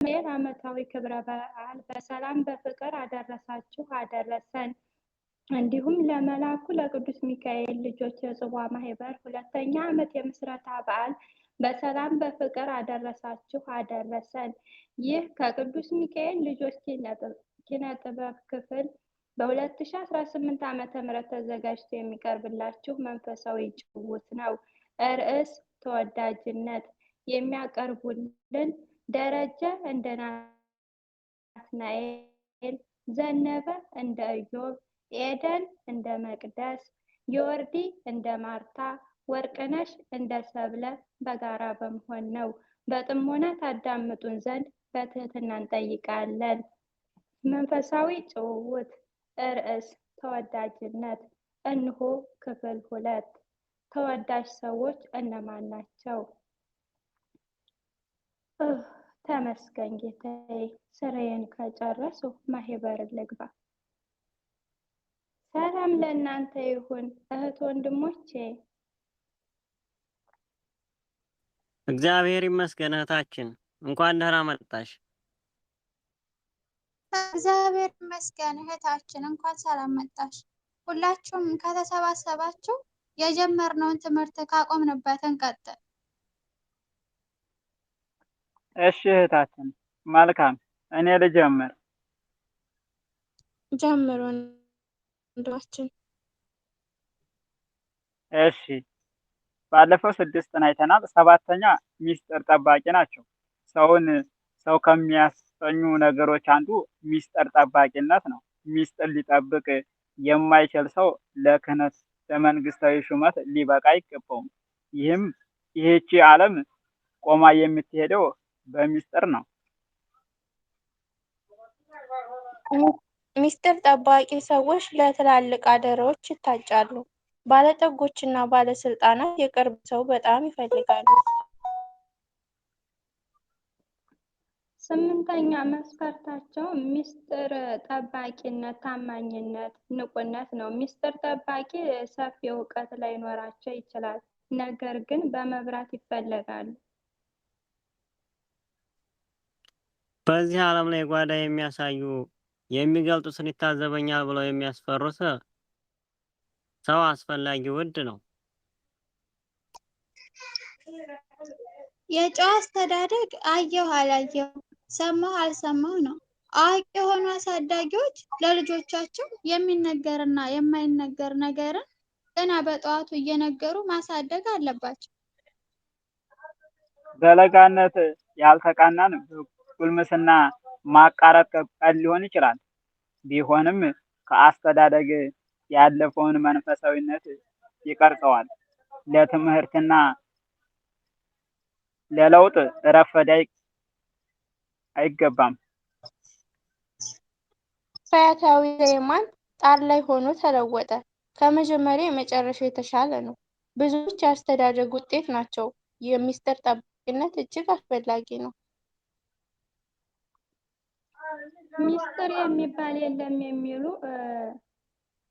ሚካኤል ዓመታዊ ክብረ በዓል በሰላም በፍቅር አደረሳችሁ አደረሰን። እንዲሁም ለመላኩ ለቅዱስ ሚካኤል ልጆች የጽዋ ማህበር ሁለተኛ ዓመት የምስረታ በዓል በሰላም በፍቅር አደረሳችሁ አደረሰን። ይህ ከቅዱስ ሚካኤል ልጆች ኪነ ጥበብ ክፍል በ2018 ዓ.ም ተዘጋጅቶ የሚቀርብላችሁ መንፈሳዊ ጭውውት ነው። ርዕስ ተወዳጅነት። የሚያቀርቡልን ደረጀ እንደ ናትናኤል፣ ዘነበ እንደ ኢዮብ፣ ኤደን እንደ መቅደስ፣ ዮርዲ እንደ ማርታ፣ ወርቅነሽ እንደ ሰብለ በጋራ በመሆን ነው። በጥሞና ታዳምጡን ዘንድ በትህትና እንጠይቃለን። መንፈሳዊ ጭውውት ርዕስ ተወዳጅነት። እንሆ ክፍል 2። ተወዳጅ ሰዎች እነማን ናቸው? ተመስገን ጌታዬ፣ ስራዬን ከጨረሱ ማህበር ልግባ። ሰላም ለእናንተ ይሁን እህት ወንድሞቼ። እግዚአብሔር ይመስገን እህታችን፣ እንኳን ደህና መጣሽ። እግዚአብሔር ይመስገን እህታችን፣ እንኳን ሰላም መጣሽ። ሁላችሁም ከተሰባሰባችሁ የጀመርነውን ትምህርት ካቆምንበት እንቀጥል። እሺ እህታችን፣ መልካም። እኔ ልጀምር። ጀምሮ ወንድማችን። እሺ፣ ባለፈው 6ን አይተናል። ሰባተኛ ሚስጥር ጠባቂ ናቸው። ሰውን ሰው ከሚያሰኙ ነገሮች አንዱ ሚስጥር ጠባቂነት ነው። ሚስጥር ሊጠብቅ የማይችል ሰው ለክህነት ለመንግስታዊ ሹመት ሊበቃ አይገባውም። ይህም ይህቺ ዓለም ቆማ የምትሄደው በሚስጥር ነው። ሚስጥር ጠባቂ ሰዎች ለትላልቅ አደራዎች ይታጫሉ። ባለጠጎችና ባለስልጣናት የቅርብ ሰው በጣም ይፈልጋሉ። ስምንተኛ መስፈርታቸው ሚስጥር ጠባቂነት፣ ታማኝነት፣ ንቁነት ነው። ሚስጥር ጠባቂ ሰፊ እውቀት ላይኖራቸው ይችላል፣ ነገር ግን በመብራት ይፈለጋሉ። በዚህ ዓለም ላይ ጓዳ የሚያሳዩ የሚገልጡትን ይታዘበኛል ብለው የሚያስፈሩት ሰው አስፈላጊ ውድ ነው። የጨዋ አስተዳደግ አየሁ አላየሁ፣ ሰማሁ አልሰማሁ ነው። አዋቂ የሆኑ አሳዳጊዎች ለልጆቻቸው የሚነገርና የማይነገር ነገርን ገና በጠዋቱ እየነገሩ ማሳደግ አለባቸው። በለጋነት ያልተቃናን በጉልምስና ማቃረጥ ከባድ ሊሆን ይችላል። ቢሆንም ከአስተዳደግ ያለፈውን መንፈሳዊነት ይቀርጸዋል። ለትምህርትና ለለውጥ ረፈደ አይገባም። ፈያታዊ ዘየማን ጣር ላይ ሆኖ ተለወጠ። ከመጀመሪያው የመጨረሻው የተሻለ ነው። ብዙዎች የአስተዳደግ ውጤት ናቸው። የሚስጥር ጠባቂነት እጅግ አስፈላጊ ነው። ሚስጥር የሚባል የለም የሚሉ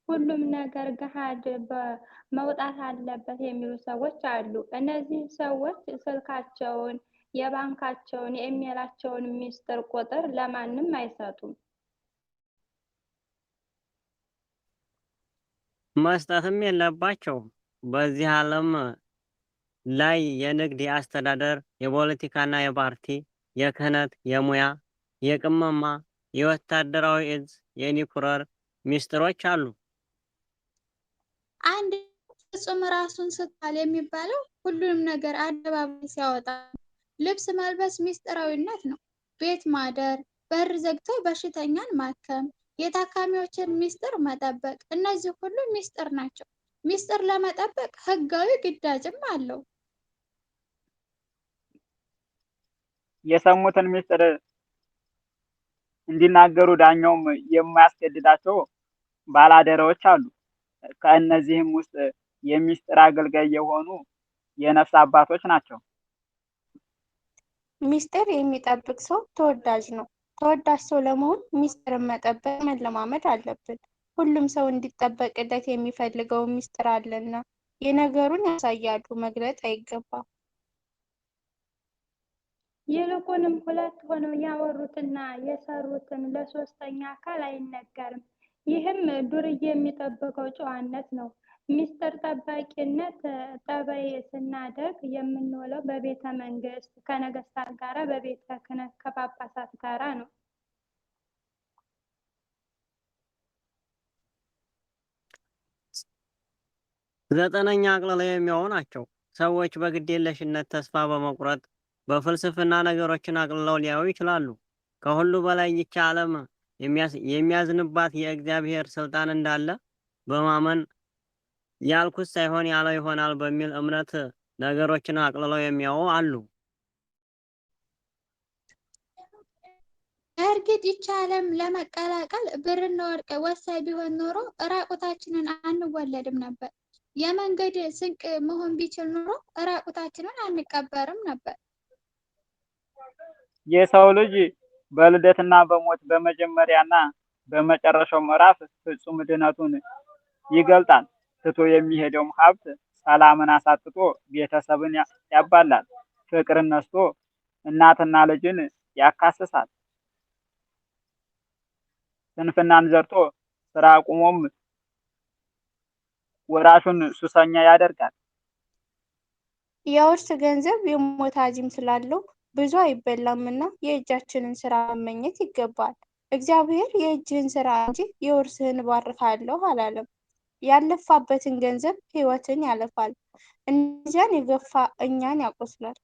ሁሉም ነገር ገሃድ መውጣት አለበት የሚሉ ሰዎች አሉ። እነዚህ ሰዎች ስልካቸውን፣ የባንካቸውን፣ የኢሜላቸውን ሚስጥር ቁጥር ለማንም አይሰጡም። መስጠትም የለባቸውም። በዚህ ዓለም ላይ የንግድ፣ የአስተዳደር፣ የፖለቲካና የፓርቲ፣ የክህነት፣ የሙያ፣ የቅመማ፣ የወታደራዊ እዝ፣ የኒኩለር ሚስጥሮች አሉ። አንድ ፍጹም ራሱን ስቷል የሚባለው ሁሉንም ነገር አደባባይ ሲያወጣ። ልብስ መልበስ ሚስጥራዊነት ነው። ቤት ማደር፣ በር ዘግቶ በሽተኛን ማከም፣ የታካሚዎችን ሚስጥር መጠበቅ፣ እነዚህ ሁሉ ሚስጥር ናቸው። ሚስጥር ለመጠበቅ ሕጋዊ ግዳጅም አለው። የሰሙትን ሚስጥር እንዲናገሩ ዳኛውም የማያስገድዳቸው ባላደራዎች አሉ። ከእነዚህም ውስጥ የሚስጥር አገልጋይ የሆኑ የነፍስ አባቶች ናቸው። ሚስጥር የሚጠብቅ ሰው ተወዳጅ ነው። ተወዳጅ ሰው ለመሆን ሚስጥርን መጠበቅ መለማመድ አለብን። ሁሉም ሰው እንዲጠበቅለት የሚፈልገው ሚስጥር አለና የነገሩን ያሳያሉ መግለጥ አይገባም። ይልቁንም ሁለት ሆነው ያወሩትና የሰሩትን ለሶስተኛ አካል አይነገርም። ይህም ዱርዬ የሚጠብቀው ጨዋነት ነው። ሚስጥር ጠባቂነት ጠባይ ስናደርግ የምንውለው በቤተ መንግስት ከነገስታት ጋራ፣ በቤተ ክህነት ከጳጳሳት ጋራ ነው። ዘጠነኛ አቅልለው የሚያዩ ናቸው። ሰዎች በግዴለሽነት ተስፋ በመቁረጥ በፍልስፍና ነገሮችን አቅልለው ሊያዩ ይችላሉ። ከሁሉ በላይ ይቺ ዓለም የሚያዝንባት የእግዚአብሔር ስልጣን እንዳለ በማመን ያልኩት ሳይሆን ያለው ይሆናል በሚል እምነት ነገሮችን አቅልለው የሚያዩ አሉ። በእርግጥ ይቺ ዓለም ለመቀላቀል ብርና ወርቅ ወሳኝ ቢሆን ኖሮ ራቁታችንን አንወለድም ነበር። የመንገድ ስንቅ መሆን ቢችል ኖሮ ራቁታችንን አንቀበርም ነበር። የሰው ልጅ በልደትና በሞት በመጀመሪያና በመጨረሻው ምዕራፍ ፍጹም ድነቱን ይገልጣል። ትቶ የሚሄደውም ሀብት ሰላምን አሳጥቶ ቤተሰብን ያባላል። ፍቅርን ነስቶ እናትና ልጅን ያካስሳል። ስንፍናን ዘርቶ ስራ አቁሞም ወራሹን ሱሰኛ ያደርጋል። የውርስ ገንዘብ የሞት አዚም ስላለው ብዙ አይበላምና የእጃችንን ስራ መመኘት ይገባል። እግዚአብሔር የእጅህን ስራ እንጂ የውርስህን እባርካለሁ አላለም። ያልለፋበትን ገንዘብ ሕይወትን ያለፋል። እነዚያን የገፋ እኛን ያቆስላል።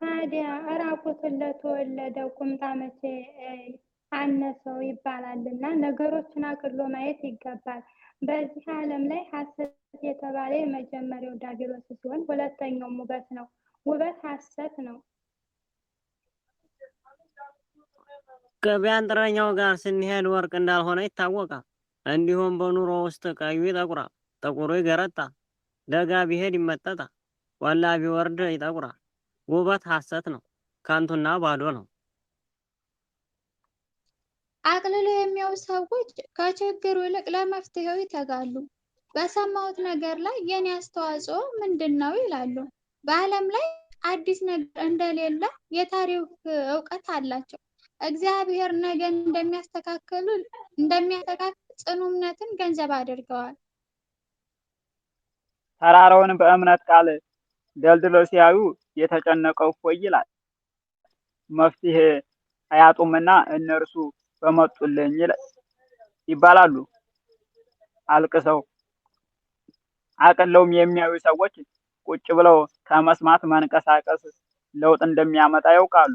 ታዲያ ራቁትን ለተወለደ ቁምጣ መቼ አነሰው ይባላልና ነገሮችን አቅሎ ማየት ይገባል። በዚህ ዓለም ላይ ሐሰት የተባለ የመጀመሪያው ዲያብሎስ ሲሆን ሁለተኛውም ውበት ነው። ውበት ሐሰት ነው። ከቢያንጥረኛው ጋር ስንሄድ ወርቅ እንዳልሆነ ይታወቃል። እንዲሁም በኑሮ ውስጥ ቀዩ ይጠቁራል፣ ጥቁሩ ይገረጣል። ደጋ ቢሄድ ይመጠጣል፣ ቆላ ቢወርድ ይጠቁራል። ውበት ሐሰት ነው፣ ከንቱና ባዶ ነው። አቅልሎ የሚያዩ ሰዎች ከችግሩ ይልቅ ለመፍትሄው ይተጋሉ። በሰማሁት ነገር ላይ የኔ አስተዋጽኦ ምንድን ነው ይላሉ። በዓለም ላይ አዲስ ነገር እንደሌለ የታሪክ እውቀት አላቸው። እግዚአብሔር ነገን እንደሚያስተካክል ጽኑ እምነትን ገንዘብ አድርገዋል። ተራራውን በእምነት ቃል ደልድለው ሲያዩ የተጨነቀው እፎይ ይላል። መፍትሄ አያጡምና እነርሱ በመጡልኝ ይባላሉ። አልቅሰው አቅለውም የሚያዩ ሰዎች ቁጭ ብለው ከመስማት መንቀሳቀስ ለውጥ እንደሚያመጣ ያውቃሉ።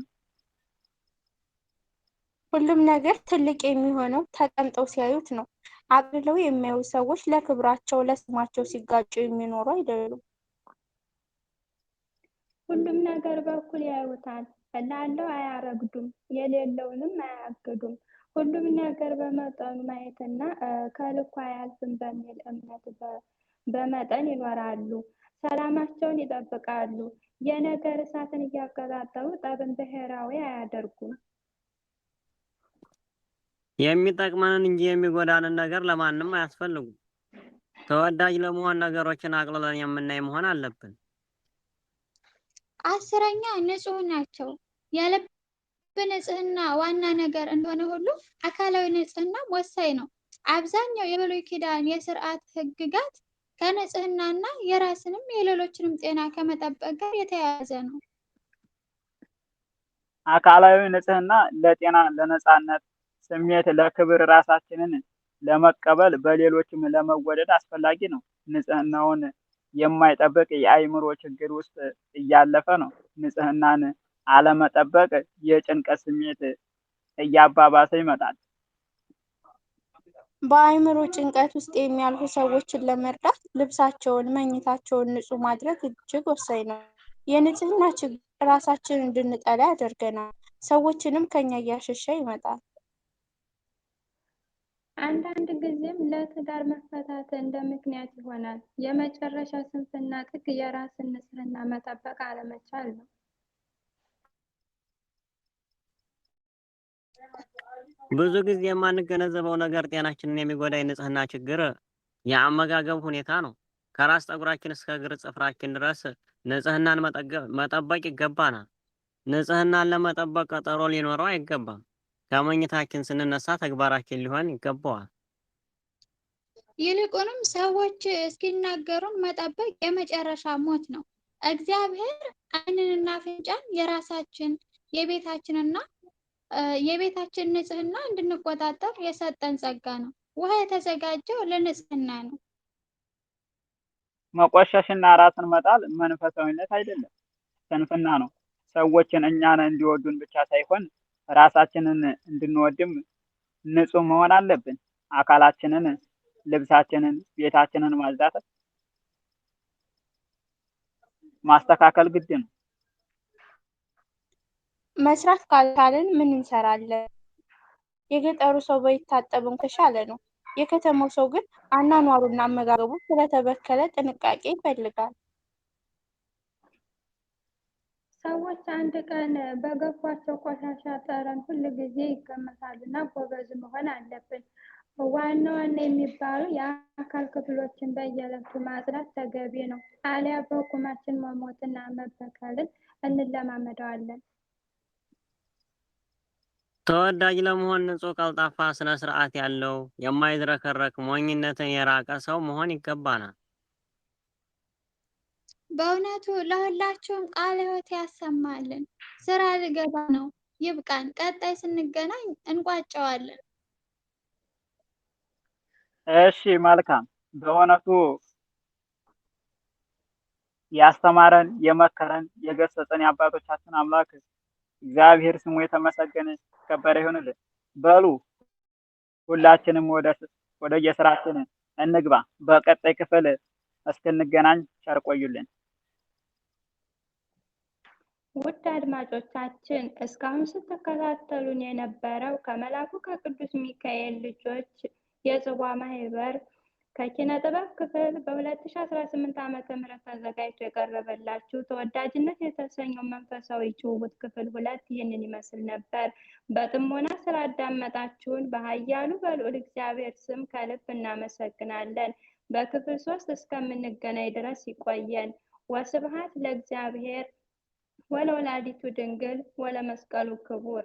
ሁሉም ነገር ትልቅ የሚሆነው ተቀምጠው ሲያዩት ነው። አቅልለው የሚያዩ ሰዎች ለክብራቸው ለስማቸው ሲጋጩ የሚኖሩ አይደሉም። ሁሉም ነገር በኩል ያዩታል። ላለው አያረግዱም፣ የሌለውንም አያግዱም። ሁሉም ነገር በመጠኑ ማየትና ከልኩ አያልፍም በሚል እምነት በመጠን ይኖራሉ። ሰላማቸውን ይጠብቃሉ። የነገር እሳትን እያቀጣጠሉ ጠብን ብሔራዊ አያደርጉም። የሚጠቅመንን እንጂ የሚጎዳንን ነገር ለማንም አያስፈልጉም። ተወዳጅ ለመሆን ነገሮችን አቅልለን የምናይ መሆን አለብን። አስረኛ ንጹህ ናቸው። የልብ ንጽህና ዋና ነገር እንደሆነ ሁሉ አካላዊ ንጽህናም ወሳኝ ነው። አብዛኛው የብሉይ ኪዳን የስርዓት ህግጋት ከንጽህናና የራስንም የሌሎችንም ጤና ከመጠበቅ ጋር የተያያዘ ነው። አካላዊ ንጽህና ለጤና፣ ለነጻነት ስሜት፣ ለክብር፣ ራሳችንን ለመቀበል፣ በሌሎችም ለመወደድ አስፈላጊ ነው። ንጽህናውን የማይጠብቅ የአእምሮ ችግር ውስጥ እያለፈ ነው። ንጽህናን አለመጠበቅ የጭንቀት ስሜት እያባባሰ ይመጣል። በአእምሮ ጭንቀት ውስጥ የሚያልፉ ሰዎችን ለመርዳት ልብሳቸውን፣ መኝታቸውን ንጹህ ማድረግ እጅግ ወሳኝ ነው። የንጽህና ችግር ራሳችንን እንድንጠላ ያደርገናል። ሰዎችንም ከኛ እያሸሸ ይመጣል። አንዳንድ ጊዜም ለትዳር መፈታት እንደ ምክንያት ይሆናል። የመጨረሻ ስንፍና ጥግ የራስን ንጽህና መጠበቅ አለመቻል ነው። ብዙ ጊዜ የማንገነዘበው ነገር ጤናችንን የሚጎዳ የንጽህና ችግር የአመጋገብ ሁኔታ ነው። ከራስ ጠጉራችን እስከ እግር ጥፍራችን ድረስ ንጽህናን መጠበቅ ይገባናል። ንጽህናን ለመጠበቅ ቀጠሮ ሊኖረው አይገባም። ከመኝታችን ስንነሳ ተግባራችን ሊሆን ይገባዋል። ይልቁንም ሰዎች እስኪናገሩን መጠበቅ የመጨረሻ ሞት ነው። እግዚአብሔር ዓይንንና አፍንጫን የራሳችን የቤታችንና የቤታችን ንጽህና እንድንቆጣጠር የሰጠን ጸጋ ነው። ውሃ የተዘጋጀው ለንጽህና ነው። መቆሸሽና ራስን መጣል መንፈሳዊነት አይደለም፣ ስንፍና ነው። ሰዎችን እኛን እንዲወዱን ብቻ ሳይሆን ራሳችንን እንድንወድም ንጹህ መሆን አለብን። አካላችንን፣ ልብሳችንን፣ ቤታችንን ማጽዳት ማስተካከል ግድ ነው። መስራት ካልቻልን ምን እንሰራለን? የገጠሩ ሰው ባይታጠብ እንኳ የተሻለ ነው። የከተማው ሰው ግን አኗኗሩና አመጋገቡ ስለተበከለ ጥንቃቄ ይፈልጋል። ሰዎች አንድ ቀን በገፏቸው ቆሻሻ ጠረን ሁል ጊዜ ይገመታሉና ጎበዝ መሆን አለብን። ዋና ዋና የሚባሉ የአካል ክፍሎችን በየዕለቱ ማጽዳት ተገቢ ነው። አሊያ በቁማችን መሞትና መበከልን እንለማመደዋለን። ተወዳጅ ለመሆን ንጹህ፣ ቀልጣፋ፣ ስነ ስርዓት ያለው፣ የማይዝረከረክ፣ ሞኝነትን የራቀ ሰው መሆን ይገባናል። በእውነቱ ለሁላችሁም ቃለ ሕይወት ያሰማልን። ስራ ልገባ ነው፣ ይብቃን። ቀጣይ ስንገናኝ እንቋጨዋለን። እሺ መልካም። በእውነቱ ያስተማረን የመከረን የገሰጸን የአባቶቻችን አምላክ እግዚአብሔር ስሙ የተመሰገነ ከበረ ይሁንልን። በሉ ሁላችንም ወደ የስራችን እንግባ። በቀጣይ ክፍል እስክንገናኝ ቸር ቆዩልን። ውድ አድማጮቻችን እስካሁን ስትከታተሉን የነበረው ከመልአኩ ከቅዱስ ሚካኤል ልጆች የጽዋ ማህበር ከኪነ ጥበብ ክፍል በ2018 ዓ.ም ተዘጋጅቶ የቀረበላችሁ ተወዳጅነት የተሰኘው መንፈሳዊ ጭውውት ክፍል 2 ይህንን ይመስል ነበር። በጥሞና ስላዳመጣችሁን በኃያሉ በልዑል እግዚአብሔር ስም ከልብ እናመሰግናለን። በክፍል 3 እስከምንገናኝ ድረስ ይቆየን። ወስብሐት ለእግዚአብሔር ወለወላዲቱ ድንግል ወለመስቀሉ ክቡር።